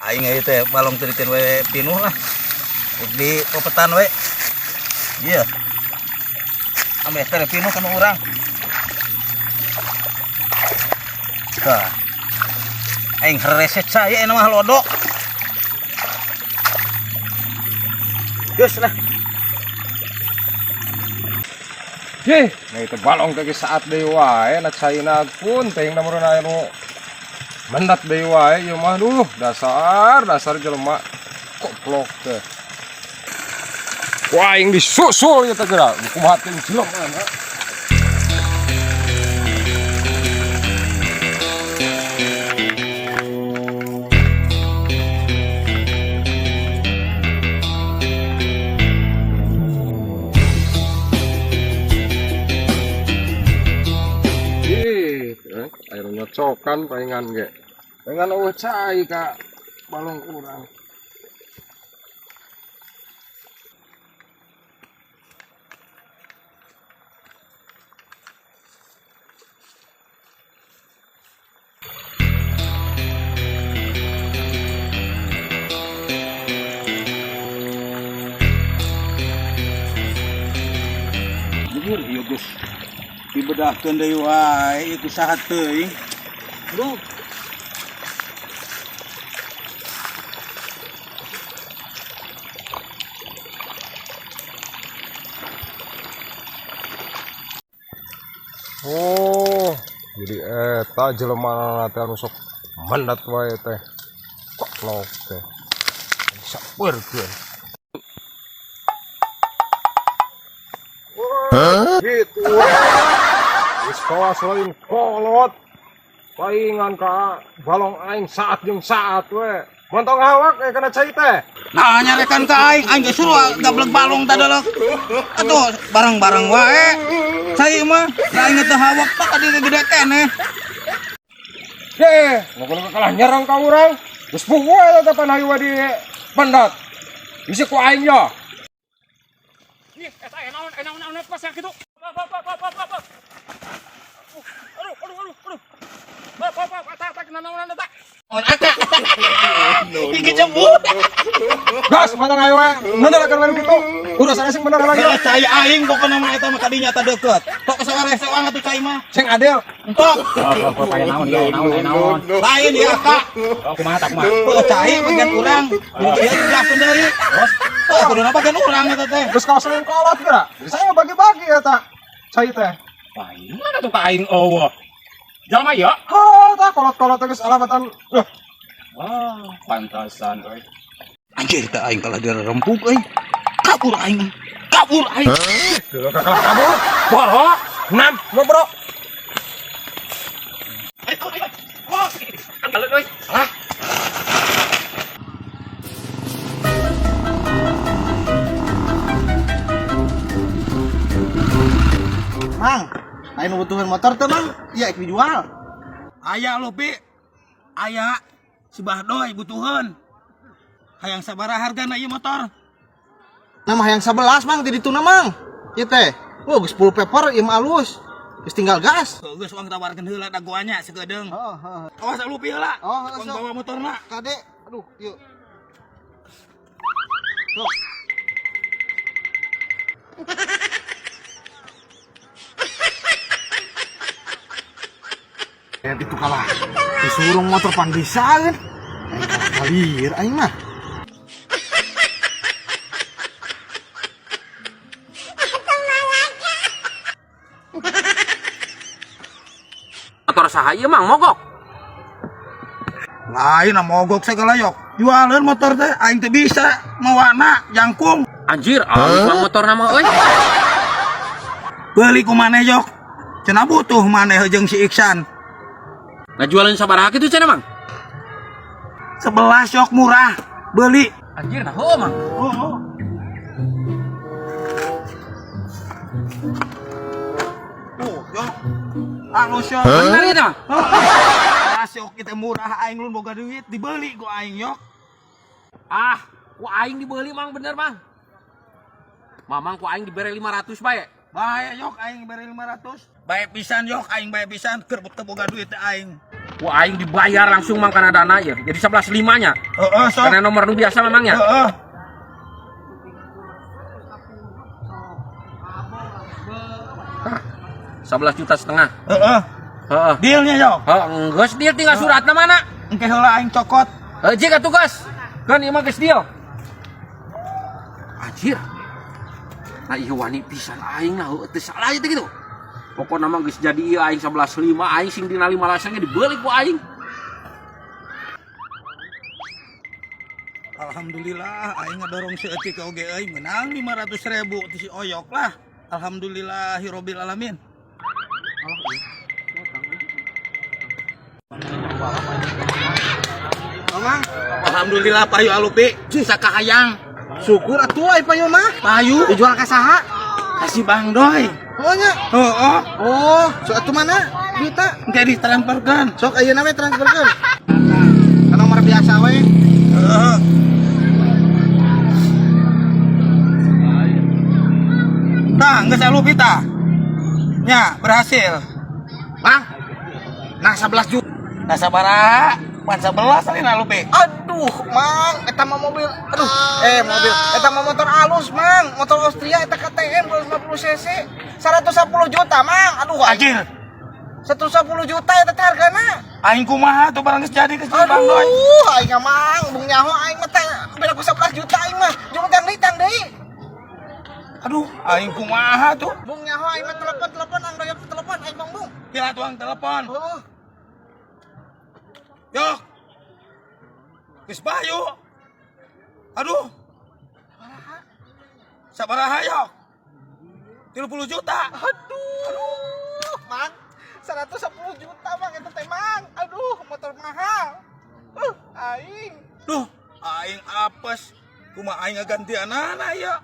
Aing ieu teh balong teu diteun we pinuh lah. Di pepetan we. Iya. Ameh teh pinuh kana urang. Tah. Aing reset saya mah lodok. Geus lah. Yeh, nah itu balong teh saat deui wae na caina pun teh meureun aya nu mendat deui wae ieu mah, duh, dasar dasar jelema koplok teh. Wah, aing disusul ieu teh geura. Kumaha teh jelema na. Ih, aya nu nyocokan palingan ge. Palingan eueuh cai ka balong urang. Jujur ieu geus dibedahkeun deui wae ieu ku saha teuing. Duh. Oh, jadi eta jelema teh anu sok mendat wae teh. Koplok teh. Sapeurkeun. Hah? Gitu. Geus kawas lain kolot. Paingan ka balong aing saat jeung saat we. Montong hawak kana cai teh. Nah, nyarekan ka aing, aing geus suruh gablek balong tadalek. Atuh barang-barang wae. Cai mah, da aing teu hawak tak adi gede keneh. Ye, nu kalah nyerang ka urang. Geus puguh eta pan hayu di mendat. Bisi ku aing ya. Ih, eta aya naon, aya naon, naon pas yang kitu. Pa pa pa pa pa pa. Pa. Aduh, aduh, aduh, aduh. Pa pa pa, eta eta kena naonan eta. Iki jembut. Gas montong hayu we. Bener kan we kitu. Urus sing bener lagi. Kalau cai aing pokona mah eta mah kadinya ta deukeut. Tok saware-sewang atuh cai mah. Sing adil. Entok. Oh, aya naon, ya, naon, aya naon. Lain ya kak. Oh, kumaha tak kumaha. Oh, cai bagian urang. Jadi ieu dijelaskeun deui. Terus Oh, kuduna bagian urang eta teh. Terus kawas lain kolot geura. Saya bagi-bagi eta. Cai teh. Aing mana tuh ka aing eueuh. Jalma ieu. Ha, tah kolot-kolot geus alamatan. Duh, Wah, pantasan euy. Anjir teh aing kalah dirempuk euy. Kabur aing. Kabur aing. Dulu kalah kabur. Boro. Enam, lo bro. Kalau euy. Ah, Mang, ayo butuhin motor tuh, Mang. Iya, ik dijual. Aya lo Pi. Aya si Bahdoy butuheun. Hayang sabaraha hargana ieu motor? Nama yang 11, Mang, di dituna, Mang. Ieu teh. Wah, geus 10 paper ieu mah alus. Geus tinggal gas. Geus uang tawarkeun heula dagoannya sakedeung. Oh, heeh. Awas lu Pi heula. Oh, Uang sok. bawa motorna. Kade, aduh, yuk. Sok. Ya itu kalah. Disuruh motor pan bisa kan. Aing kalah kalir aing mah. Motor saha ieu Mang mogok? Lain ah, mogok segala yok. Jualeun motor teh aing teu bisa mawana jangkung. Anjir, alus Mang motorna mah euy. Beli ku maneh yok. Cenah butuh maneh jeung si Iksan. Ngajualin sabaraha kitu cenah Mang? 11 yok murah. Beli. Anjir, nah heueuh Mang. Oh, oh. Oh, yok. Halus yok. Bener ieu teh Mang. Ah, yok kita murah aing lun boga duit dibeli ku aing yok. Ah, ku aing dibeli Mang bener Mang. Mamang ku aing dibere 500 bae. Bae yok aing bere 500. Bae pisan yok aing bae pisan keur teu boga duit teh aing. Ku aing dibayar langsung, Mang, kana dana ya. Jadi 11 limanya. Heeh, sok. Karena nomor nu biasa memangnya. Heeh. Tah. 11 juta setengah. Heeh. Heeh. Dealnya yok. Heeh, geus deal, tinggal suratna mana? Engke heula aing cokot. Heuh, jika tugas. Kan ieu mah geus deal. Anjir. Nah, ieu wani pisan aing lah, heueuh teu salah ieu teh gitu. Pokokna mah geus jadi ieu aing 11.5, aing sing dina 15 ge dibeli ku aing. Alhamdulillah aing ngadorong seeutik oge euy menang 500 ribu ti si Oyok lah. Alhamdulillahirabbil alamin. Mang, Alhamdulillah payu alupi sakahayang. Syukur atuh ai payu mah. Payu. Dijual ka saha? Kasih Bang Doy. Oh nya. Heeh. Oh, sok atuh mana? Duitna. Engke ditransferkeun. Sok ayeuna we transferkeun. Ka nomor biasa we. Heeh. Tah, geus alupi tah. Nya, berhasil. Mang. Nah, 11 juta. Nah, sabaraha? Pan 11 salin alupi. Aduh, Mang, eta mah mobil. Aduh, mobil. Eta mah motor alus, Mang. Motor Austria eta KTM 250 cc. 110 juta, Mang. Aduh, Anjir. 110 juta eta teh hargana. Aing kumaha tuh barang geus jadi geus Bang Doy. Aduh, aing mah, Mang, bung nyaho aing mah teh beda ku 11 juta aing mah. Jeung tang deui, tang deui. Aduh, aing kumaha tuh? Bung nyaho aing mah telepon-telepon ang doyok telepon aing Bang Bung. Kira tuang telepon. Oh, Yok. Geus payu. Aduh. Sabaraha yok? 30 juta. Aduh, Mang. 110 juta, Mang, eta teh, Mang. Aduh, motor mahal. Aing. Duh, aing apes. Kumaha aing ngagantianana ya?